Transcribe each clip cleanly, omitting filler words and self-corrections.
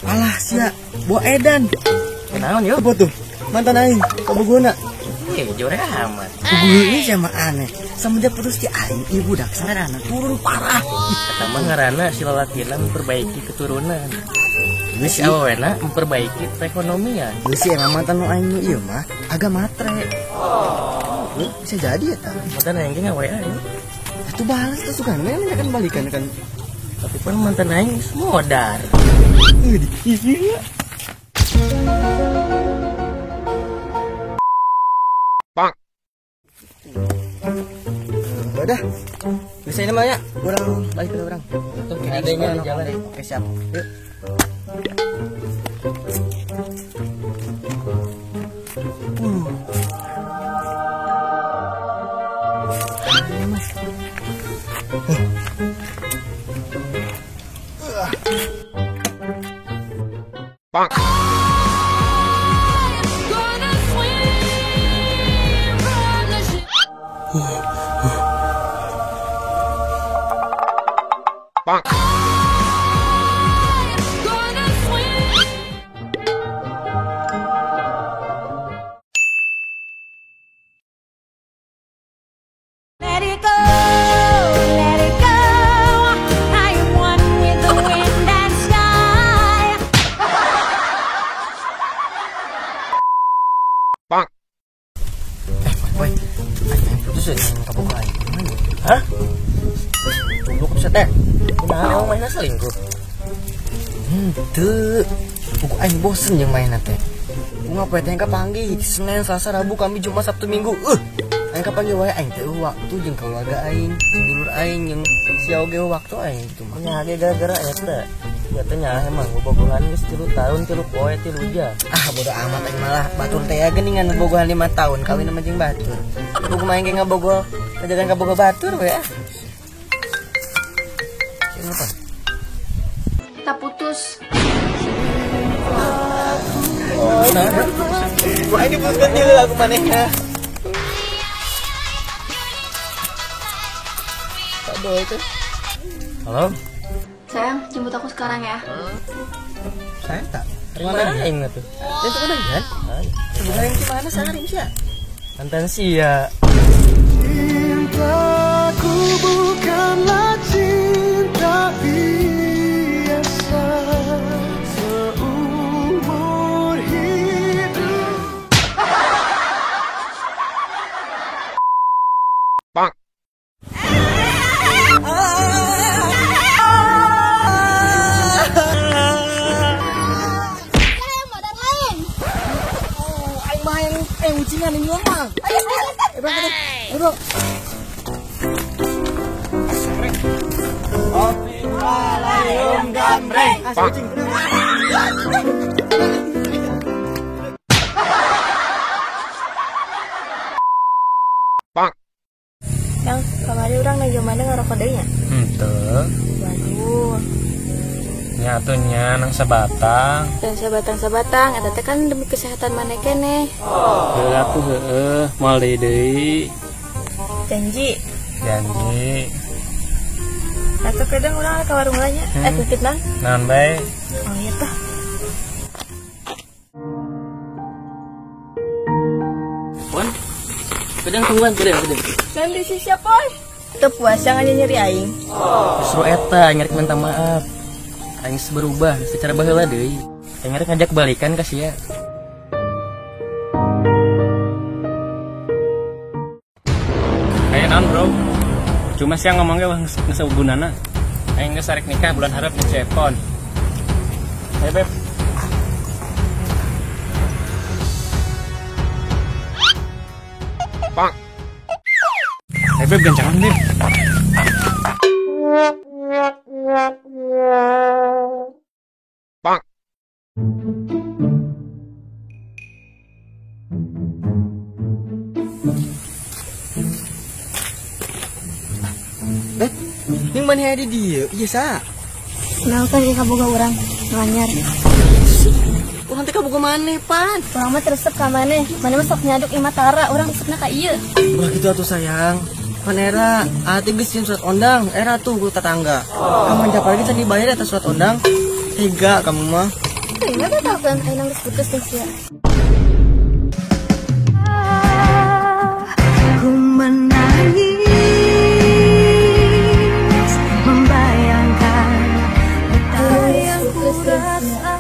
Alah sia, bawa edan. Kenaon yo? Apa tuh? Mantan aing, kabogona. Ih, jore amat. Ini sama aneh. Semenjak putus ti aing, ibu budak sarana turun parah. Eta mah ngaranna si lalakina memperbaiki keturunan. Si awena memperbaiki perekonomian. Geus sih emang mantan nu aing nu ieu mah agak matre. Bisa jadi ya ta. Mantan aing ge ngawe aing. Atuh balas tuh suka namanya kan balikan kan. Tapi pan mantan aing modar. Iya. Bang. Udah. Bisa ini mah ya. Urang balik ke urang. Tuh adanya di jalan. Oke, siap. Yuk. Bang. Bang. Let it go, let it go. I am one with the wind and sky. Bang. Boy, aing putus ya kabogoh aing. Hah? Goblok bisa teh. Kumaha emang mainna selingkuh? Henteu. Buku aing bosen jeung mainna teh. Bunga poe teh kapanggih Senin, Selasa, Rabu, Kamis, Jumat, Sabtu, Minggu. Aing kapanggih wae aing teh waktu jeung keluarga aing, dulur aing jeung sia oge waktu aing gitu mah. Nya ge gara-gara eta. Ya teh nya emang bobogohan geus 3 tahun, 3 poe, 3 jam. Ah bodo amat aing malah batur teh ya geuningan bobogohan 5 tahun kawin sama jeung batur. Buku main ge ngabogoh, ngajagan kabogoh batur we ah. Kenapa? Kita putus. Oh, nah. Wah ini putus kan aku manehna. Tak boleh tuh. Halo? Sayang, jemput aku sekarang ya. Sayang tak? Mana aing tuh? Itu kan kan? Sebenarnya yang gimana saring sih ya? Mantan sia. Cintaku bukanlah cinta biasa seumur hidup. Bang. Ucingan ini mah. Ayo, ayo, berangkat deh. Ayo, bro. Alayum gambreng. Ah, ucing. Bang. Yang kamari urang lagi mana ngerokok deui nya? Henteu. Waduh. Nya atuh nya nang sabatang. Dan sabatang-sabatang eta teh kan demi kesehatan maneh keneh. Heuh atuh heueuh, moal deui deui. Janji. Janji. Atuh kadang urang ka warung lah nya. Titip nang. Naon bae? Oh iya tah. Pon. Kadang tungguan kadang. Nanti si siapa? Teu puasa nyeri aing. Justru eta aing rek minta maaf. Aing berubah secara baheula deui. Aing rek ngajak balikan ka sia. Kayak naon, bro? Cuma sia ngomong ge geus gunana. Aing geus arek nikah bulan hareup jeung si Epon. Ayo, Beb. Bang. Ayo, Beb, gancangan, Beb. Bang. Beb, yang mana ada dia? Iya sa. Kenapa sih kaboga urang nanyar? Urang teh kaboga maneh pan. Urang mah resep ka maneh. Maneh mah sok nyaduk imah tara, urang resepna ka ieu. Ulah gitu atuh sayang. Pan era, ati geus sieun surat ondang, era tuh guru tetangga. Kamu jap lagi can dibayar atas surat ondang. Tega kamu mah. Terima teh telepon aing geus putus jeung sia. Ku menangis membayangkan betapa yang ku rasa.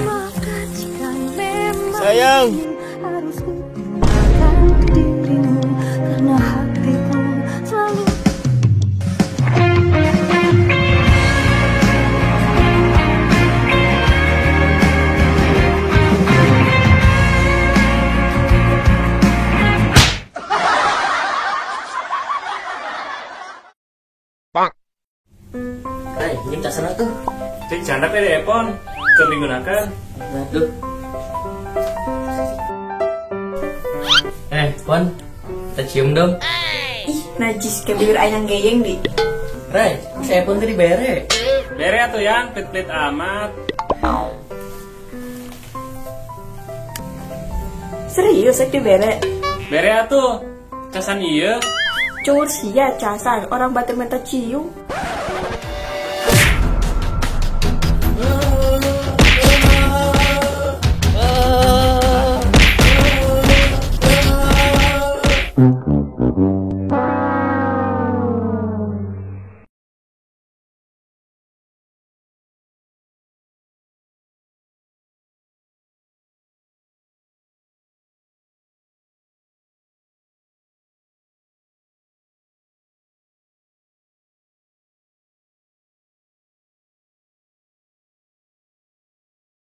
Maka jika memang Sayang. harus ku tinggalkan dirimu karena hatiku selalu. Bonk. Rai, minjem casana tuh. Cik canda teh di iPhone keur digunakan. Aduh. Pon, kita cium dong. Ih, najis ke bibir aing geyeng di. Rai, si iPhone tadi bere. Bere atuh yang plit-plit amat. Serius rek dibere? Bere atuh. Casan ieu. Cur sia casan orang batur minta cium.